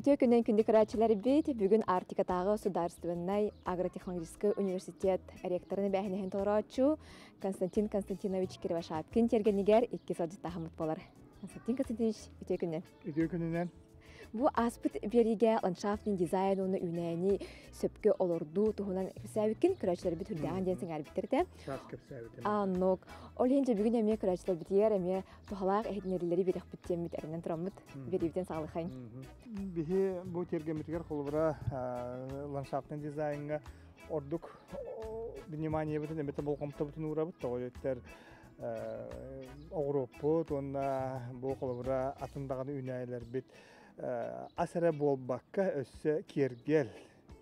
Үтүө күнүнэн күндү көрөөччүлэрбит! Бүгүн Арктикатааҕы судаарыстыбаннай агротехнологическай университет ректорын эбээһинэһин толорооччу Константин Константинович Кривошапкин тиэргэнигэр икки сылдьыттаһыммыт буолар. Константин Константинович, үтүө күнүнэн! Үтүө күнүнэн! Бу ааспыт биэриигэ ландшафтный дизайн уонна үүнээни сөпкө олордуу туһунан кэпсээбиккин көрөөччүлэрбит үрдээҕин диэн сэҥээрбиттэр этэ. Саас кэпсээбитим. Аннук. Ол иһин дьэ бүгүн эмиэ көрөөччүлэрбитигэр эмиэ туһалаах иһитиннэриилэри биэриэхпит диэммит эрэнэн тураммыт биэриибитин саҕалыхайын. Биһи бу тиэргэммитигэр холобура ландшафтный дизайнҥа ордук вниманиебытын эмэтэ болҕомтобутун уурабыт тоҕо диэттэр оҕуруоппут уонна бу холобура атын даҕаны үүнээйилэрбит ас эрэ буолбакка өссө киэргэл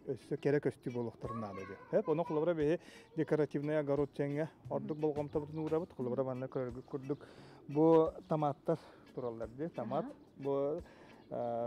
өссө кэрэ көстүү буолуохтарын наада диэн. Хөп, ону холобура биһи декоративный огород дьэҥҥэ ордук болҕомтобутун уурабыт. Холобура манна көрөргүт курдук бу томаттар тураллар дии. Томат бу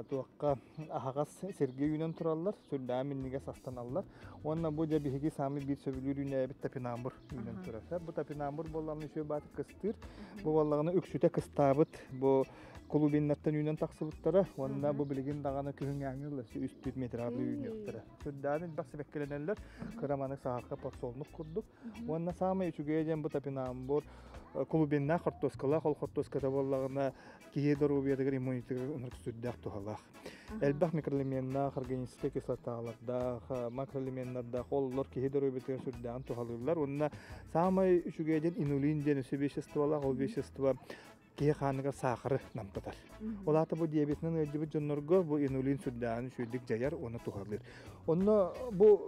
туохха аһаҕас сиргэ үүнэн тураллар, сүрдээх минньигэс астаналлар. Уонна бу дьэ биһиги саамай биир сөбүлүүр үүнээбит топинамбур үүнэн турар. Бу топинамбур буоллаҕына үчүгэй баатык кыстыыр. Бу буоллаҕына үксүтэ кыстаабыт бу Кулубиннартан үүнэн тахсыбыттара уонна бу билигин даҕаны күһүҥҥээҥҥи ыла 3-4 метр үүнүөхтэрэ. Сүрдээн элбэх сибэккилэнэллэр, кыра маннык саһарха подсолнух курдук. Уонна саамай үчүгэйэ диэн бу топинамбур кулубиннаах хортуоскалаах, ол хортуоската буоллаҕына киһи доруобуйатыгар иммунитетыгар ынырык сүрдээх туһалаах. Элбэх микроэлеменнаах, органическай кислоталардаах, макроэлеменнардаах оллор киһи доруобуйатыгар сүрдээҕин туһалыыллар. Уонна саамай үчүгэйэ диэн инулин диэн өссө веществолаах, ол вещество киһи хааныгар саахары намтатар. Ол аата бу диабетынан ыалдьыбыт дьоннорго бу инулин сүрдээҕин үчүгэйдик дьайар уонна туһалыыр. Онно бу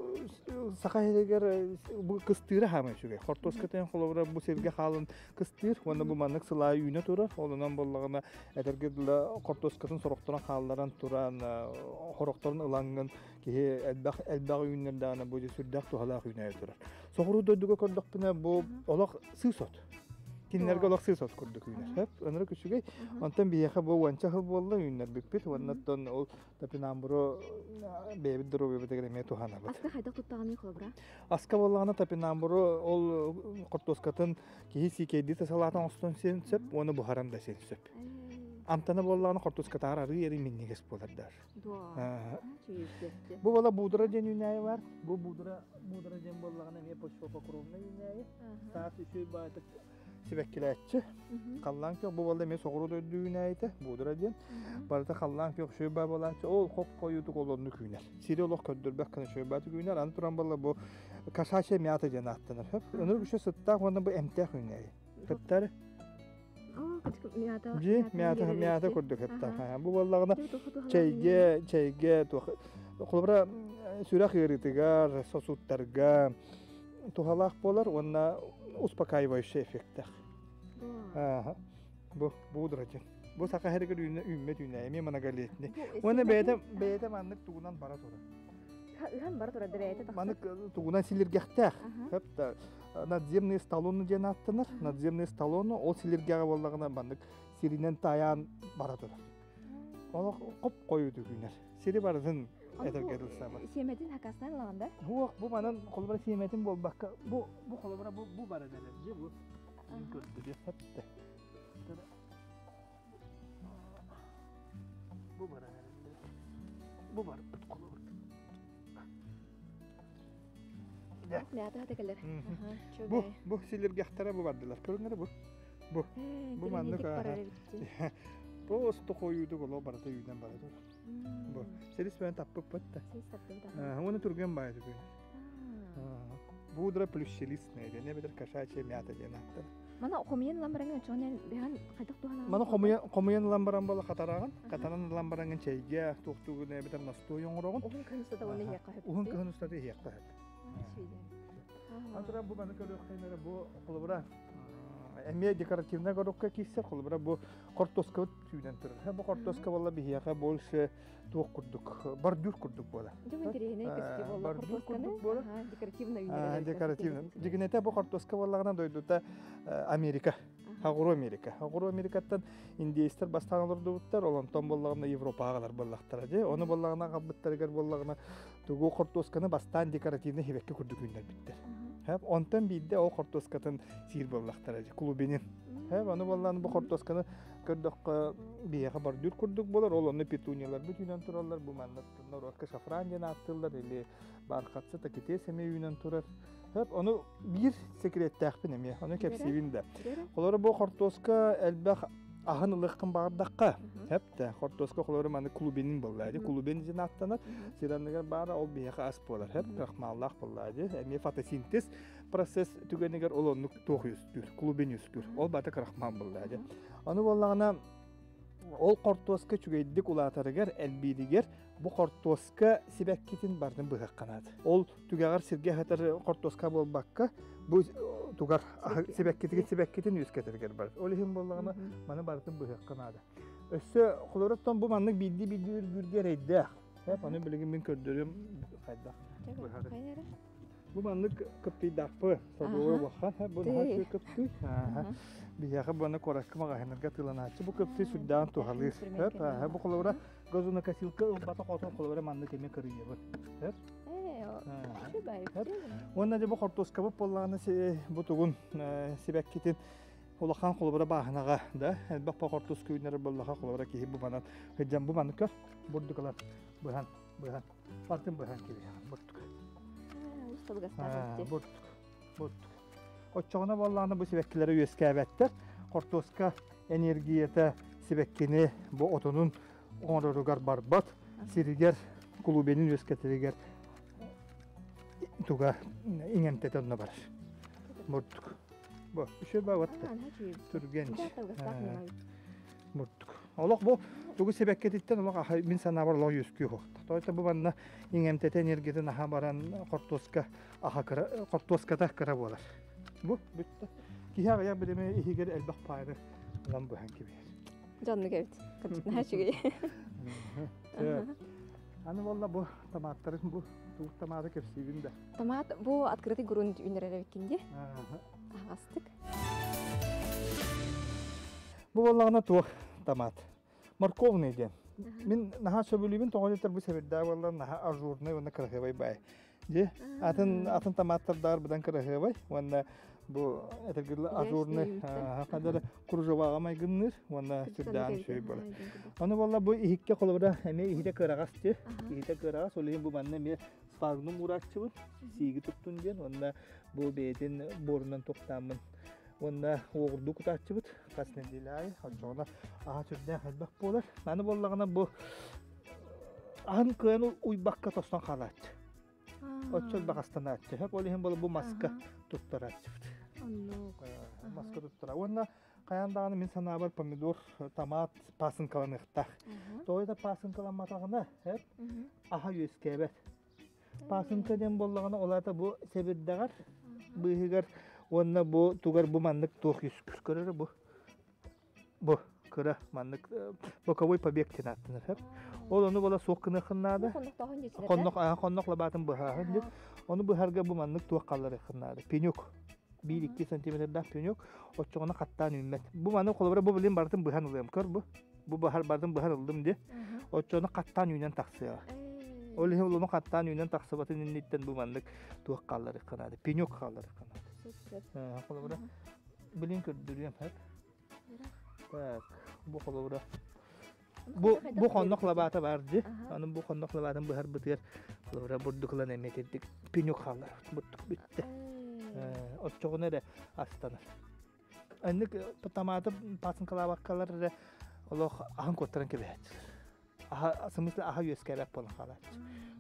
саха сиригэр бу кыстыыра хаамай үчүгэй. Хортуоскатын холобура бу сиргэ хаалан кыстыыр уонна бу маннык сылаа үүнэ турар. Онон буоллаҕына этэргэ дылы хортуоскатын сорохторун хаалларан туран хорохторун ылаҥҥын киһи элбэх элбэх үүннэрдэҕинэ бу сүрдээх туһалаах үүнээйи турар. Соҕуруу дойдуга көрдөхпүнэ бу олох сыыс от. Кинилэргэ олох сыыс от курдук үүнэр. Сөп, ынырык үчүгэй. Онтон биһиэхэ бу уонча сыл буолла үүннэрбиппит. Уонна оттон ол топинамбуру бэйэбит доруобуйабытыгар эмиэ туһанабыт. Аска хайдах туттаҕыный холобура? Аска буоллаҕына топинамбуру ол хортуоскатын киһи сиикэйдии салаатын оҥостон сиэн сөп уонна буһаран да сиэн сөп. Амтана буоллаҕына хортуоскатааҕар арыы эрий минньигэс буолар Бу буола буудура диэн үүнээйи бар. Бу буудура буудура диэн буоллаҕына эмиэ почвопокровнай үүнээйи. Саас үчүгэй баайтык сибэккилээччи. Халлаан күөх бу буолла эмиэ соҕуруу дойду үүнээйитэ буудура диэн. Барыта халлаан күөх үчүгэй баа буолааччы. Ол хоп хойуутук олорнук үүнэр. Сири олох көрдөрбөх гына үчүгэй баатык үүнэр. Аны туран буолла бу кошачья мята диэн ааттанар. Ынырык үчүгэй сыттаах уонна бу эмтээх үүнээйи. Кыттар Дьи, мята, мята курдук хаттаах. Бу буоллаҕына чэйгэ, чэйгэ туох холобура сүрэх ыарыытыгар, сосудтарга туһалаах буолар уонна успокаивающий эффектэх. Бу буудра диэн. Бу саха сиригэр үүммэт үүнээйи, эмиэ многолетний. Уонна бэйэтэ бэйэтэ маннык тугунан бара турар. Ыһан бара турар да бэйэтэ тахсар. Маннык тугунан силиргэхтээх. Хөп надземные столоны диэн ааттанар. Надземные столоны ол силиргэҕэ буоллаҕына маннык сиринэн тайаан бара турар. Олох хоп хойутук үүнэр. Сири барытын этэргэ дылсабыт. Сиэмэтин хакастан ылаҕын да? Суох, бу манан холобура сиэмэтин буолбакка, бу бу холобура бу бу баран эрэр дьэ бу. Көрдөрүө сөптө. Бу баран эрэр. Бу барбыт холобур. Мята кэлэр. Бу бу силиргэхтэрэ бу бардылар. Көрүҥнэрэ бу. Бу. Бу маннык бу осту хойуудук олоо барыта үүнэн бара турар. Бу. Силис бэйэн таппыппыт да. Силис таптым. Уонна түргэн баайы түгэн. Будра плющелистная диэн эбэтэр кошачья мята диэн ааттар. Мана хомуйан ылан бараҥын очоҕун бэһэн хайдах туһанаҕын? Маны хомуйан хомуйан ылан баран буола хатараҕын. Хатаран ылан бараҥын чэйгэ туохтуугун эбэтэр настой оҥороҕун. Уһун кыһын устата уонна иһиэххэ сөп. Уһун кыһын устата иһиэххэ сөп. Антра бу маны көрүөххэ бу холобура эмиэ декоративная коробка киирсэр холобура бу хортуоскабыт сүүнэн турар. Бу хортуоска буолла биһиэхэ больше туох курдук бордюр курдук буолар. Дьэ интэриэһинэй көстүү буолла бордюр курдук буолар. Декоративная Декоративная. Дьигинэтэ бу хортуоска буоллаҕына дойдута Америка. Хагуру Америка. Хагуру Америкаттан индейстэр бастаан олордубуттар, ол онтон буоллаҕына Европаҕа буоллахтара дии. Ону буоллаҕына аҕалбыттарыгар буоллаҕына тугу хортуосканы бастаан декоративный хибэкки курдук үүннэрбиттэр. Хэп онтон биирдэ ол хортуоскатын сиир буоллахтара клубенин. Хэп аны буоллаан бу хортуосканы көрдөххө биһиэхэ бордюр курдук буолар, ол онно петунияларбыт үүнэн тураллар, бу манна норуокка шафран диэн ааттыыллар или бархатцы такитес эмиэ үүнэн турар. Хэп ону биир секреттээхпин эмиэ, ону кэпсиибин да. Холоро бу хортуоска элбэх аһын ылыаххын баҕардахха, хэп да хортуоска холоро маны клубенин буолла ди, клубен диэн ааттанар, сиранныгар баара ол биһиэхэ ас буолар, хэп крахмаллаах буолла ди, эмиэ фотосинтез процесс түгэнигэр ол оннук туох үөскүүр, клубен үөскүүр, ол бата крахмал буолла ди. Ону буоллаҕына ол хортуоска үчүгэйдик улаатарыгар, элбииригэр бу хортуоска сибэккитин бардын быһыахха наада. Ол түгэҕэр сиргэ аһатар хортуоска буолбакка, бу тугар сибэккитигит сибэккитин үөскэтэргэр бар. Ол иһин буоллаҕына маны барытын быһыахха наада. Өссө холороттон бу маннык биирдии-биирдии үргүүргэ эрэйдээх. Ону билигин мин көрдөрүм хайдах быһары. Бу маннык кыптыйдаахпы, садовой улахан, бу наһаа үчүгэй кыптый. Биһиэхэ бу аны куоракка маҕаһыыннарга атыыланааччы бу кыптый сүрдээҕин туһалыыр. Бу холобура газонокосилка ылбатах отон холобура маннык эмиэ кырыйабыт. Уонна дьэ бу хортуоскабыт буоллаҕына бу тугун сибэккитин улахан холобура бааһынаҕа да элбэх хортуоска үүнэр буоллаха холобура киһи бу манан сылдьан бу маннык көр бурдук ылан быһан быһан Артын быһан кириэҕин бурдук. Бурдук. Бурдук. Оччоҕуна буоллаҕына бу сибэккилэри үөскээбэттэр. Хортуоска энергията сибэккини бу отонун оҥороругар барбат. Сиригэр клубенин үөскэтэригэр туга иҥэмтэтэ онно барар. Бурдук. Бу үчүгэй баҕатта. Түргэн. Бурдук. Олох бу тугу сибэккититтэн олох аха мин санаабар олох үөскүү суохта. Тоойто бу манна иҥэмтэтэ энергиятын аха баран хортуоска аха кыра хортуоската кыра буолар. Бу бүттэ. Киһи аҕыйах билими иһигэр элбэх паайы ылан быһан кэбиһэр. Дьоннук эбит. Наһаа үчүгэй. Аны буолла бу томаттарын бу тугу томаты кэпсиибин да. Томат бу открытый грунт үүнэр эбиккин дии. Аһаҕастык. Бу буоллаҕына туох томат? Морковный диэн. Мин наһаа сөбүлүүбүн тоҕо диэтэр бу сэбирдээх буоллар наһаа ажурный уонна кыраһыабай баай. Дьи атын атын томаттардааҕар быдан кыраһыабай уонна бу этэргил ажурный хадары кружеваҕа майгынныыр уонна сүрдээх үчүгэй буолар. Ону буолла бу иһиккэ холобура эмиэ иһитэ кыараҕас дии. Иһитэ кыараҕас, ол иһин бу манна эмиэ сфагнум уурааччыбын, сииги туттун диэн уонна бу бэйэтин буорунан туохтааммын уонна уоҕурдуу кутааччыбыт хас нэдиэлэ аайы оччоҕуна аһа сүрдээх элбэх буолар. Аны буоллаҕына бу аһын кыайан уйбакка тостон хаалааччы. Оччо элбэх астанааччы. Ол иһин буола бу маска туттарааччыбыт. Маска туттара. Уонна хайаан даҕаны мин санаабар помидор, томат пасынкаланыахтаах. Тоҕо да пасынкаламматаҕына, аһа үөскээбэт. Пасынка диэн буоллаҕына, ол аата бу сэбирдэҕэр быыһыгар уонна бу тугар бу маннык туох үскүр көрөрө бу бу кыра маннык боковой побег диэн ааттанар сөп. Ол ону буола суох гыныаххын наада. Хоннох хоннох лабаатын быһааһын диэн. Ону быһарга бу маннык туох халларыаххын наада. Пенек. 1-2 сантиметрдаах пенек оччоҕуна хаттаан үүммэт. Бу маны холобура бу билин барытын быһан ылыам. Көр бу. Бу баһар бардым быһан ыллым ди. Оччону хаттаан үүнэн тахсыаҕа. Ол иһин улуну хаттаан үүнэн тахсыбатын инниттэн бу маннык туох хаалларыахха наада. Пенек хаалларыахха наада. Холобура билин көрдөрүөм хөп. Так, бу холобура бу бу хоннох лабаата бар ди. Аны бу хоннох лабаатын быһарбытыгар холобура бурдук ылан эмиэ итирдик пенек хааллар. Бурдук бүттэ. Оччоҕуна эрэ астанар. Аннык томаты пасынкалаабаккалар эрэ олох аһын куоттаран кэбиһээччилэр. Аһа смысле аһа үөскээбэт буолан хаалааччы.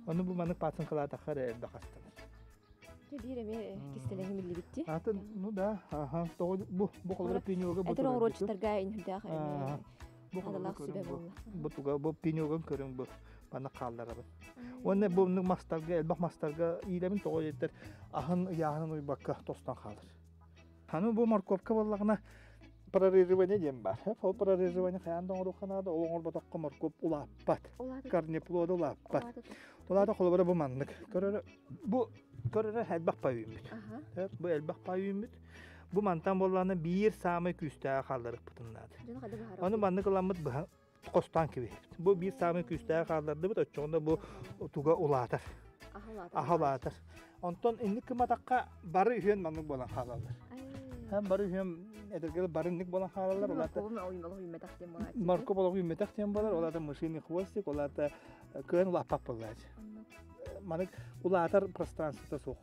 Ону бу маннык пасынкалаатахха эрэ элбэх астанар. Дьэ биир эмиэ кистэлэҥи биллибитти. Атын, ну да, аха, тоҕо бу бу холобура пенёга бу Этэр оҥоруоччуттарга инһирдээх бу адалаах сүбэ буолла. Бу туга бу пенёгын көрүҥ бу манна хаалларабын. Уонна бу мастарга элбэх мастарга иилэбин тоҕо диэтэр аһын ыйааһынын уйбакка тостон хаалар. Аны бу морковка буоллаҕына прорезывание диэн баар. Ол прорезывание хайаан да оҥоруохха наада, ол оҥорботоххо моркуоп улааппат. Корнеплода улааппат. Улаата холобура бу маннык. Көрөрө бу көрөрө элбэх пай үүммүт. Бу элбэх пай үүммүт. Бу мантан буоллаҕына биир саамай күүстээх хаалларыахпытын наада. Ону маннык ыламмыт быһа хостоон кэбиһэбит. Бу биир саамай күүстээх хааллардыбыт, оччоҕуна бу туга улаатар. Аһа улаатар. Онтон инник кыматахха бары үһүөн маннык буолан хаалаллар. Һәм бары үһүөн этэргэ бары инник буолан хаалаллар. Моркуоп олоҕу үүммэтэх диэн буолар. Ол аата мышиный хвостик, ол аата кыан улааппат буоллаачы. Маннык улаатар пространствота суох.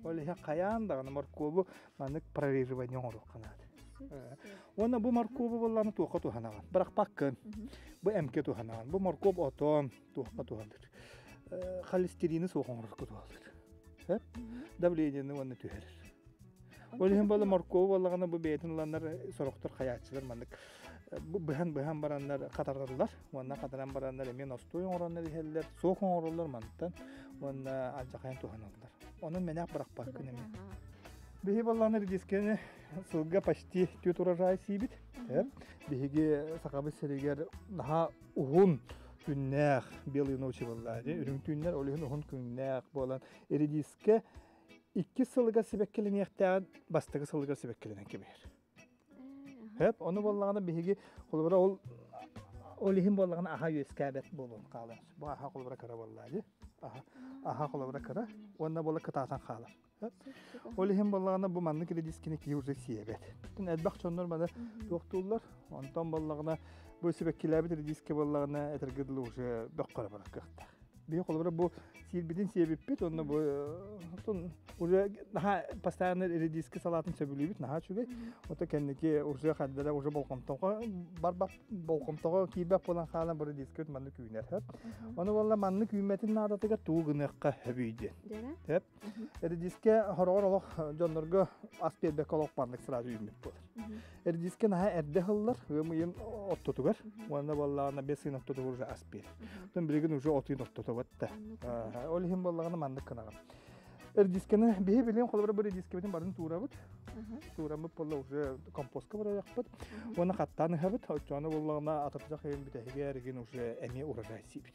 Ол иһин хайаан даҕаны моркуобу маннык прореживание оҥоруохха наада. Уонна бу моркуобу буоллаҕына туохха туһанаҕын? Бырахпаккын. Бу эмкэ туһанаҕын. Бу моркуоп отон туохха туһалыыр? Холестерины суох оҥорорго туһалыыр. Сөп? Давлениены уонна түһэрэр. Ол иһин буолла моркуобу буоллаҕына бу бэйэтин ыланнар сорохтор хайааччылар маннык быһан-быһан бараннар хатараллар уонна хатаран бараннар эмиэ ностуой оҥороннор иһэллэр, суох оҥороллор мантан уонна алдьахайан туһаналлар. Онон мэнээх бырахпаккын эмиэ. Биһи баллааны редискэни сылга почти түөрт урожай сиибит. Биһиги Сахабыт сиригэр наһаа уһун күннээх белые ночи буолла. Үрүҥ түүннэр ол иһин уһун күннээх буолан редискэ иккис сылыгар сибэккилэниэхтээҕин бастакы сылыгар сибэккилэнэн кэбиһэр. Хөп, ону буоллаҕына биһиги холобура ол ол иһин буоллаҕына аһа үөскээбэт буолуон хаалар. Бу аһа холобура кыра буоллаа дии. Аһа, аһа холобура кыра уонна буола кытаатан хаалар. Ол иһин буоллаҕына бу маннык редискини киһи уже сиэбэт. Элбэх дьоннор маны туохтууллар. Онтон буоллаҕына бу сибэккилээбит редиски буоллаҕына этэргэ дылы уже бөххө барар кыахтаах. Биһи холобура бу сиирбитин сиэбиппит, онно бу уже наһаа постоянно редиски салаатын сөбүлүүбүт, наһаа үчүгэй. Ото кэнники уже хардара уже болҕомтоҕо барбат болҕомтоҕо киирбэт буолан хаалан бу редискибит маннык үүнэр хөп. Ону буолла маннык үүммэтин наадатыгар тугу гыныахха хөбүй диэн. Хөп. Редискэ хороҕор олох дьоннорго ас биэрбэккэ олох маннык сразу үүммүт буолар. Редискэ наһаа эрдэ ыһыллар, ыам ыйын ортотугар уонна буоллаҕына бэс ыйын ортотугар уже ас биэрэр. Оттон билигин уже от ыйын ортото батта. Ол иһин буоллаҕына маннык гынаҕын. Редискэни биһи билигин холобура бу редискэбитин барын туурабыт. Туураммыт буолла уже компостка барайахпыт. Уонна хаттаан ыһабыт. Оччоҕуна буоллаҕына атырдьах ыйын бүтэһигэр игин уже эмиэ урожай сиибит.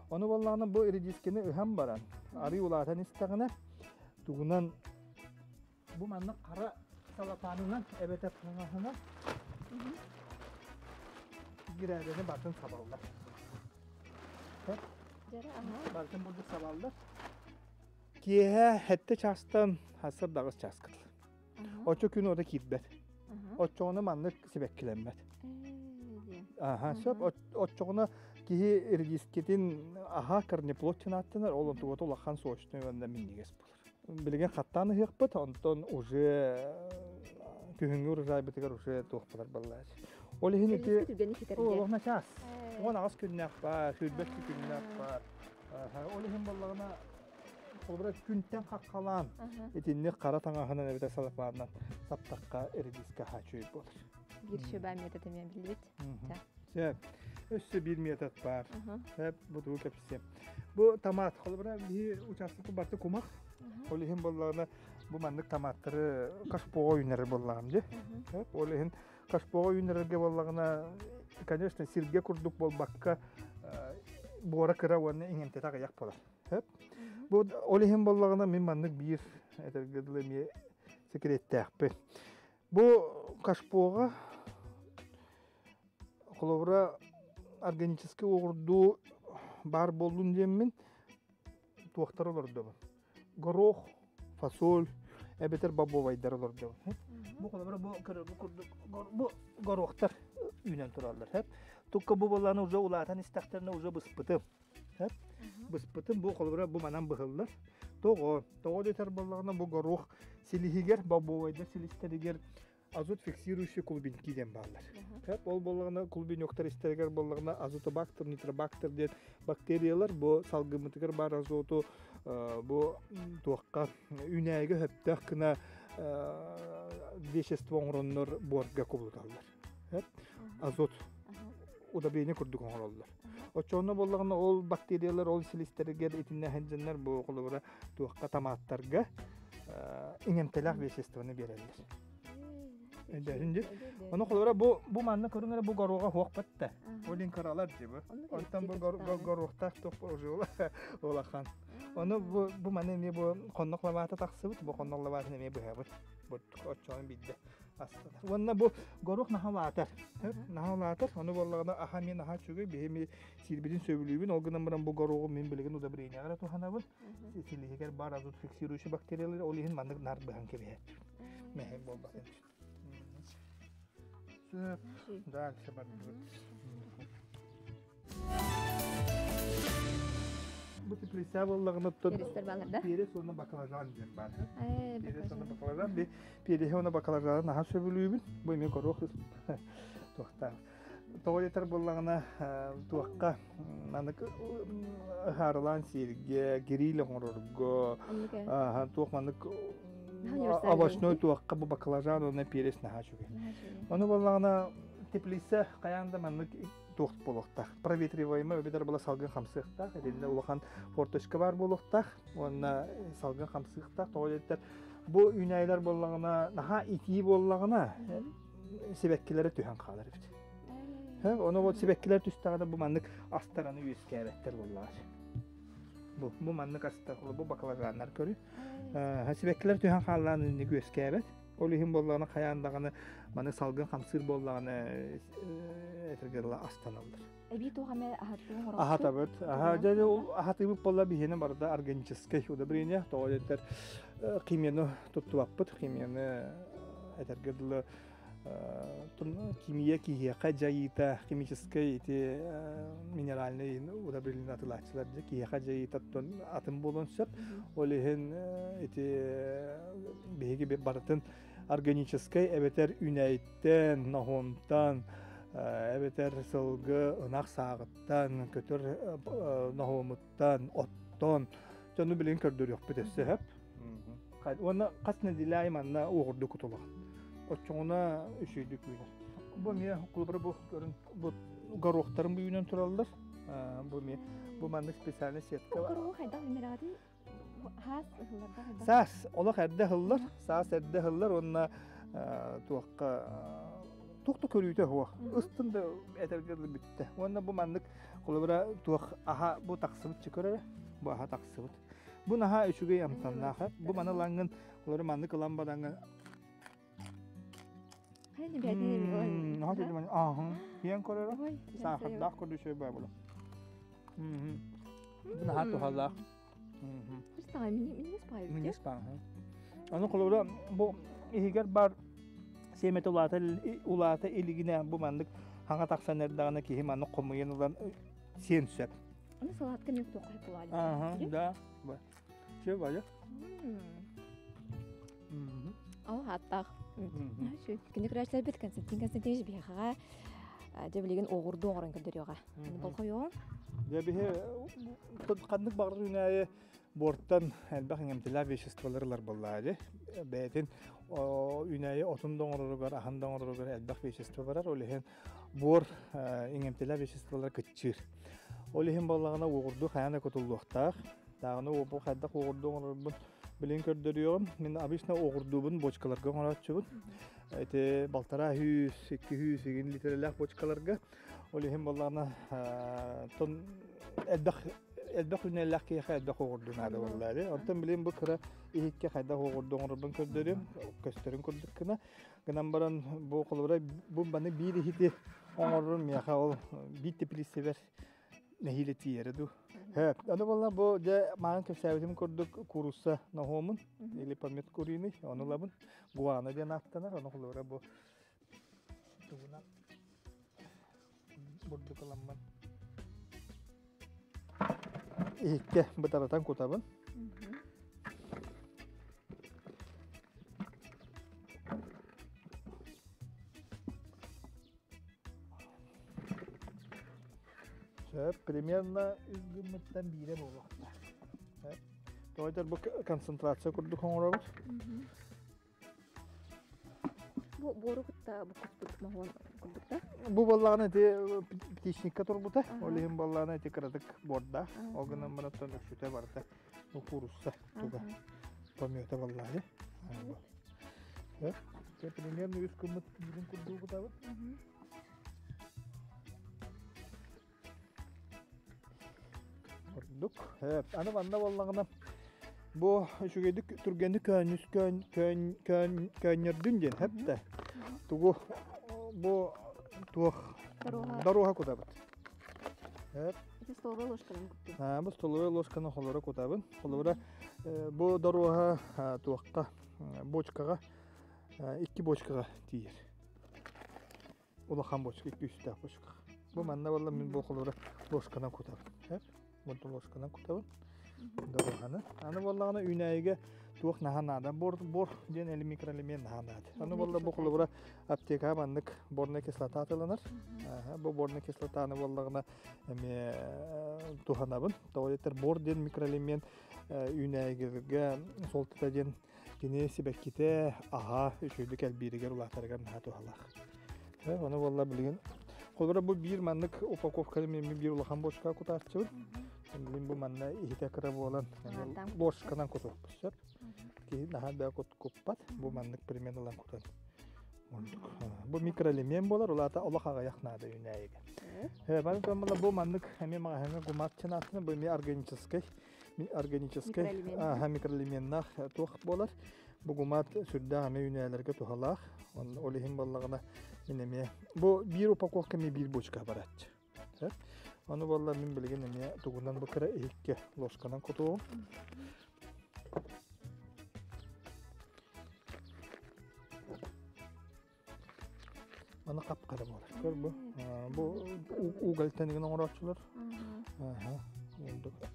Ону буоллаҕына бу редискэни ыһан баран, арыы улаатан истэҕинэ, тугунан бу маннык хара салапаанынан эбэтэр таҥаһынан гирээдэни батын сабаллар. Бартын бурдук сабаллар. Киэһэ сэттэ чаастан хасыр даҕыс чааска дылы. Оччо күн уота киирбэт. Оччоҕуна маннык сибэккилэммэт. Аха, сөп. Оччоҕуна киһи редискетин аха корнеплод ааттанар, ол онтугата улахан сочный уонна минньигэс буолар. Билигин хаттаан ыһыахпыт, онтон уже күһүҥҥү урожайбытыгар уже туох буолар баллаачы. Ол иһин ити олохна час. 18 күннээх баар, 22 күннээх баар. Ол иһин буоллаҕына Холобура күнтэн хаххалаан итинник хара таҥаһынан эбэтэр салапаанынан саптахха редиска хаачуй буолар. Биир шөбө метод эмиэ биллибит. Сөп. Өссө биир метод баар. Сөп, бу тугу кэпсиэм. Бу томат, холобура биһи участокка барты кумах. Ол иһин буоллаҕына бу маннык томаттары кашпоҕа үүнэрэр буоллаҕым дии. Сөп, ол иһин кашпоҕа үүнэрэргэ буоллаҕына, конечно, сиргэ курдук буолбакка буора кыра уонна иҥэмтэтэ аҕыйах буолар. Сөп. Бу ол иһин буоллаҕына мин маннык биир этэргэ дылы эмиэ секреттээхпин. Бу кашпоҕа холобура органическай уоҕурдуу баар буоллун диэммин туохтар олордобун. Горох, фасоль эбэтэр бобовайдар олордобун. Бу холобура бу көрөргө курдук бу горохтар үүнэн тураллар. Тукка бу буоллаҕына уже улаатан истэхтэринэ уже быспытым. Быспытым бу холобура бу манан быһыллар. Тоҕо? Тоҕо диэтэр буоллаҕына бу горох силиһигэр, бобовайдар силистэригэр азот фиксирующий клубеньки диэн бааллар. Ол буоллаҕына клубенёктар истэригэр буоллаҕына азотобактер, нитробактер диэн бактериялар бу салгыммытыгар баар азоту бу туохха үүнээйигэ сөптөөх гына вещество оҥороннор буорга кубулуталлар. Азот удобрение курдук оҥороллор. Оччоҕуна буоллаҕына ол бактериялар ол силистэригэр итиннэ сылдьаннар бу холобура туохха томаттарга иҥэмтэлээх веществоны биэрэллэр. Өйдөөһүн дии. Ону холобура бу бу манна көрүҥ эрэ бу горуоҕа хуохпат да. Ол иһин кыралар дии бу. Онтон бу горуохтаах туох уже улахан. Ону бу бу маны эмиэ бу хоннох лабаата тахсыбыт, бу хоннох лабаатын эмиэ быһабыт. Бу оччоҕун биирдэ. Астана. Уонна бу горох наһалаатар. Наһалаатар. Ону буоллаҕына аха мин аха үчүгэй биһи ми сиирбитин сөбүлүүбүн. Ол гынан баран бу горогу мин билигин удобрениеҕа туһанабын. Силиһигэр баар азот фиксирующий бактериялар ол иһин маннык нар быһан кэбиһээччи. Мэһэй буолбатын. Сөп. Дальше бардыбыт. Бу теплица буоллаҕына перец уонна баклажан диэн баар. Перец уонна баклажан. Переһи уонна баклажаны наһаа сөбүлүүбүн. Бу эмиэ горох туохтаах. Тоҕо диэтэр буоллаҕына туохха манык ыһаарылаан сииргэ, гриль оҥорорго, туох манык овощной туохха бу баклажан уонна перец наһаа үчүгэй. Ону буоллаҕына теплица хайаан да маннык туох буолуохтаах. Проветриваемый эбэтэр була салгын хамсыахтаах, итиннэ улахан форточка баар буолуохтаах уонна салгын хамсыахтаах. Тоҕо диэтэр бу үүнээйилэр буоллаҕына наһаа итии буоллаҕына сибэккилэрэ түһэн хаалар эбит. Ону вот сибэккилэр түстэҕинэ бу маннык астараны үөскээбэттэр буоллаҕа. Бу, бу маннык астар, бу баклажаннар көрү. Сибэккилэр түһэн хааллаан инник үөскээбэт. Ол иһин буоллаҕына хайаан даҕаны маны салгын хамсыыр буоллаҕына этэргэ дылы астаналлар. Эбии туох эмэ аһатыы оҥоробут? Аһатабыт. Аха, дьэ ол аһатыыбыт буолла биһиэнэ барыта органическай удобрение. Тоҕо диэтэр химияны туттубаппыт. Химияны этэргэ дылы химия киһиэхэ дьайыыта химическэй ити минеральный удобрение атылааччылар дьэ киһиэхэ дьайыыта атын буолуон сөп. Ол иһин ити биһиги барытын органическай эбэтэр үүнээйиттэн, ноһуомтан, эбэтэр сылгы ынах сааҕыттан, көтөр ноһуомуттан, оттон дьону билигин көрдөрүөхпүт өссө сөп. Уонна хас нэдиэлэ аайы манна уоҕурдуу кутулаҕын. Оччоҕуна үчүгэйдик үүнэр. Бу эмиэ холобура бу көрүн бу горохтарым бу үүнэн тураллар. Бу эмиэ бу маннык специальный сетка. Гороху хайдах үүнэрэҕитий? Хаас ыһылларда хайдах? Саас олох эрдэ ыһыллар. Саас эрдэ ыһыллар уонна туохха туох да көрүүтэ суох. Ыстын да этэргэ дылы бүттэ. Уонна бу маннык холобура туох аһа бу тахсыбыт чыкыр эрэ. Бу аһа тахсыбыт. Бу наһаа үчүгэй амтаннаах. Бу маны ылаҥҥын, олору маннык ылан бараҥҥын Киэн көрөрө, саахардаах көрдүшөй баа була. Бу наһаа туһалаах. Минньигэс баа. Аны холобура бу иһигэр бар сиэмэтэ улаата улаата илигинэ бу маннык хаҥа тахсан эрдэҕинэ киһи маннык хомуйан ылан сиэн сөп. Аны салатка мен тоқай булали. Ага, да. Все, Валя. Ол хаттах. Күнү көрөөччүлэрбит Константин Константинович биһиэхэҕэ дьэ билигин оҕурду оҥорон көрдөрүөҕэ. Болҕойуоҕуҥ. Дьэ биһи ханнык баҕарар үүнээйи буортан элбэх иҥэмтэлээх веществолар ылар буоллаҕа дии. Бэйэтин үүнээйи отун да оҥороругар, аһын да оҥороругар элбэх вещество барар. Ол иһин буор иҥэмтэлээх веществолара кыччыыр. Ол иһин буоллаҕына уоҕурдуу хайаан да кутуллуохтаах. Даҕаны уопу хайдах уоҕурдуу оҥорорбун билин көрдөрүөҕүм. Мин обычно уоҕурдуубун бочкаларга оҥорооччубун. Ити 1,5, 200 игин литрэлээх бочкаларга. Ол иһин буоллаҕына тон элбэх элбэх үнэллээх киһиэхэ элбэх уоҕурдуу наада буолла дии. Онтон билин бу кыра иһиккэ хайдах уоҕурдуу оҥорорбун көрдөрүөм. Көстөрүн курдук гына. Гынан баран бу холобура бу маны биир иһити оҥорорум миэхэ ол биир теплицэбэр нэһиилэ тиийэрэ дуу. Аны буолла бу дьэ маан кэпсээбитим курдук курусса ноһуомун или помет куриный ону ылабын. Гуана диэн ааттанар ону холобура бу тугунан бурдук ыламмын иһиккэ бытаратан кутабын. Сөп, примерно үс гыммыттан биирэ буолуохтаах. Сөп. Тоҕо бу концентрация курдук оҥоробут. Бу буору кытта буккуспут моһуон курдук да? Бу буоллаҕына ити птичникка турбута. Ол иһин буоллаҕына ити кыратык буордаах. Ол гынан баран үксүтэ барыта бу куурусса туга помета буоллаҕа. Примерно үс гыммыт биирин курдук кутабыт. Курдук. Аны манна буоллаҕына Бу үчүгэйдик түргэнник көөннүс көөн көөн көөн көөнньөрдүн диэн хэптэ. Тугу бу туох доруоха кутабыт. Хэп. Ити столовая ложканан куттун. Бу столовая ложканы холоро кутабын. Холобура бу доруоха туохха бочкаҕа икки бочкаҕа тиийэр. Улахан бочка, икки үстээх бочка. Бу манна буолла мин бу холобура ложканан кутабын. Хэп. Бу ложканан кутабын. Доруоханы. Аны буоллаҕына үүнээйигэ туох наһаа наада. Бор, бор диэн эли микроэлемент наһаа наада. Аны буолла бу холобура аптекаҕа маннык борная кислота атыланар. Бу борная кислотаны буоллаҕына эмиэ туһанабын. Тоҕо диэтэр бор диэн микроэлемент үүнээйигэ суолтата диэн кини сибэккитэ аһа үчүгэйдик элбииригэр улаатарыгар наһаа туһалаах. Ону буолла билигин холобура бу биир маннык упаковканы мен биир улахан бочка кутааччыбын. Билигин бу манна иһитэ кыра буолан ложканан кутуохпут сөп. Киһи наһаа да куппат. Бу маннык примерно ылан кутан. Бу микроэлемент буолар, улаата олох аҕыйах наада үүнээйигэ. Бары бу маннык эмиэ маҕаһыыҥҥа гумат чынаатына бу эмиэ органическай органическай микроэлеменнаах туох буолар. Бу гумат сүрдээх эмиэ үүнээлэргэ туһалаах. Ол иһин буоллаҕына мин эмиэ бу биир упаковка эмиэ биир бочка барааччы. Ону буолла мин билигин эмиэ тугунан бу кыра иһиккэ ложканан кутуом. Маны хап-хара буолар. Көр бу. Бу уголь тэнигин оҥорооччулар.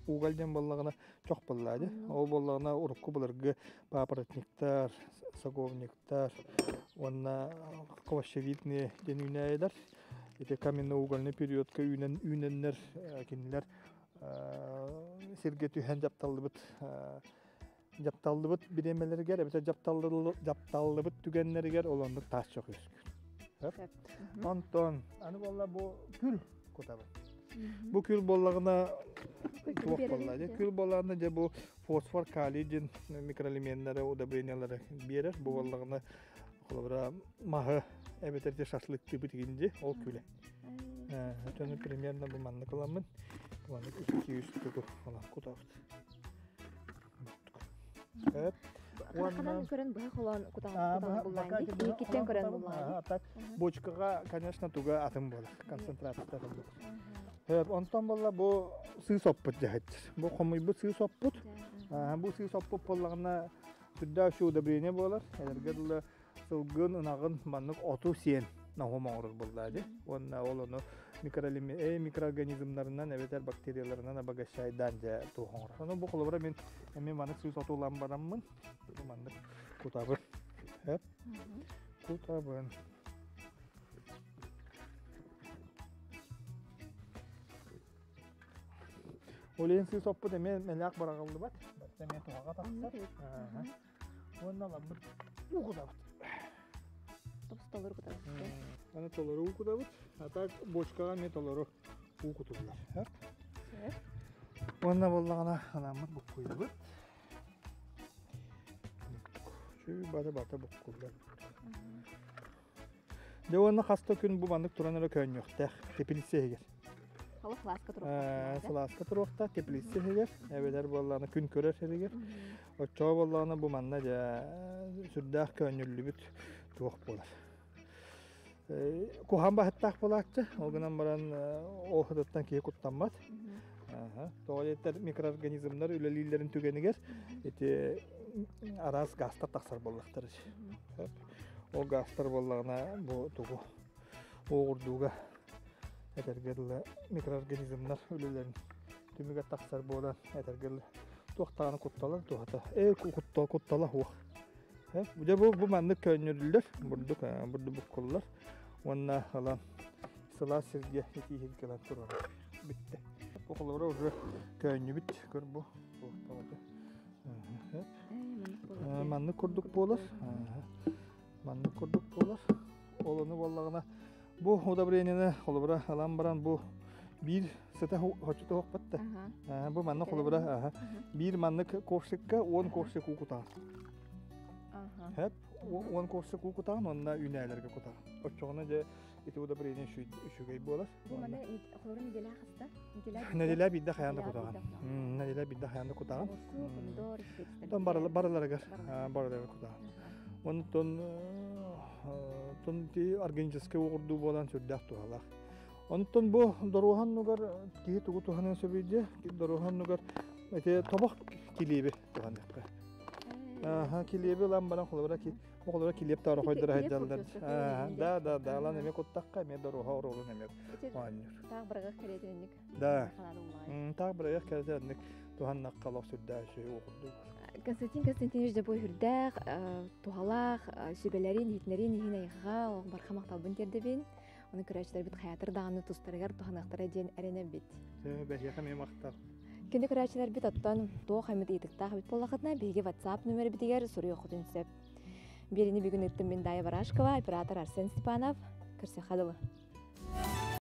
Уголь диэн буоллаҕына чох буоллаа дии. Ол буоллаҕына урукку былыргы папоротниктар, саговниктар уонна хвощевидные диэн үүнээйилэр. Ити каменно-угольный периодка үүнэн үүнэннэр кинилэр сиргэ түһэн дьапталлыбыт дьапталлыбыт бириэмэлэригэр эбэтэр дьапталлыбыт түгэннэригэр ол оннук таас чох үөскүүр. Онтон аны буолла бу күл кутабын. Бу күл буоллаҕына туох буолла дьэ күл буоллаҕына дьэ бу фосфор, калий диэн микроэлеменнары, удобрениялары биэрэр. Бу буоллаҕына холобура маһы эбэтэр де шашлыктыыбыт игинди ол күлэ. Өтөнү примерно бу маннык ыламмын. Бу маннык 200 тугу ылан кутабыт. Хараханан көрөн быһа холоон кутаҕын буллаан дии. Иккиттэн көрөн буллаан дии. Бочкаҕа, конечно, туга атын буолар, концентрацията атын буолар. Онтон буолла бу сыыс оппут дьаһыт. Бу хомуйбут сыыс оппут. Бу сыыс оппут буоллаҕына сүрдээх үчүгэй удобрение буолар. Эргэ дылы сылгын, ынаҕын маннык оту сиэн ноһуом оҥорор буоллаа дии. Уонна ол ону микроорганизмнарынан эбэтэр бактерияларынан обогащайдаан дьэ туох оҥорор. Ону бу холобура мин эмиэ маннык сыыс отулаан бараммын бу маннык кутабын. Эп. Кутабын. Ол иһин сыыс оппут эмиэ мэлээх быраҕыллыбат. Эмиэ туһаҕа тахсар. Уонна ламмыт уу кутабыт. Толору кутабыт. Аны толору уу кутабыт. А так бочкаҕа эмиэ толору уу кутуллар. Уонна буоллаҕына анааммыт буккуйабыт. Чүй бары бата буккуллар. Дьэ уонна хас да күн бу маннык туран эрэ көөнньүөхтээх теплица иһигэр. Олох сылааска туруохтаах. Сылааска туруохтаах теплица иһигэр, эбэтэр буоллаҕына күн көрөр сиригэр. Оччоҕо буоллаҕына бу манна дьэ сүрдээх көөнньүллүбүт туох буолар. Куһаҕан баһыттаах буолааччы, ол гынан баран ол сытыттан киһи куттаммат. Тоҕо диэтэр микроорганизмнар үлэлииллэрин түгэнигэр ити араас газтар тахсар буоллахтар. Ол газтар буоллаҕына бу тугу уоҕурдууга этэргэ дылы микроорганизмнар үлэлэрин түмүгэр тахсар буолан этэргэ дылы туох даҕаны куттала туһата куттал куттала суох. Дьэ бу маннык көөнньөрүллэр бурдук бурдук буккуллар уонна ылан сылаас сиргэ итии сиргэ ылан турар бүттэ. Бу холобура уже көөнньүбүт көр бу Маннык курдук буолар. Маннык курдук буолар. Ол ону буоллаҕына бу удобрениены холобура ылан баран бу биир сыта хоччута уохпат да. Бу маннык холобура биир маннык ковшикка 10 ковшик уу кутаҕын. Хэп 10 ковшик уу кутаҕын уонна үүнээлэргэ кутаҕын. Оччоҕуна дьэ Ити удобрение үчүгэй буолар. Бу маны холору неделя хаста? Неделя бидде хаянда кутаҕан. Неделя бидде хаянда кутаҕан. Тон барыларыгар барыларыгар кутаҕан. Онтон тон ти органическай уоҕурдуу буолан сүрдээх туһалаах. Онтон бу доруоһаннугар киһи тугу туһаныан сөбүйдэ? Доруоһаннугар эти тобох килиэби туһаныахха. Аха, килиэби ылан баран холобура ки холобура килиэп таара хойдора сылдьаллар. Да, да, да, ылан эмиэ куттахха эмиэ доруоһа оруолун эмиэ оонньуур. Таах бырагах кэриэтинник. Да. Таах бырагах кэриэтинник туһаннахха олох сүрдээх үчүгэй уоҕурдуу. Константин Константинович дьэ бу үрдээх, туһалаах сүбэлэрин, иһитинэрин иһин эйиэхэ олох барха махталбын тиэрдэбин. Оны көрөөччүлэрбит хаятыр даҕаны тустарыгар туһаныахтара диэн эрэнэбит. Бэһиэхэ эмиэ махтал. Күндү көрөөччүлэрбит оттон туох эмит ыйытыктаах эбит буоллахытына биһиги WhatsApp номербитигэр суруйуоххутун сөп. Биэриини бүгүн ыыттым мин Дая Барашкова, оператор Арсен Степанов. Көрсөххө дылы.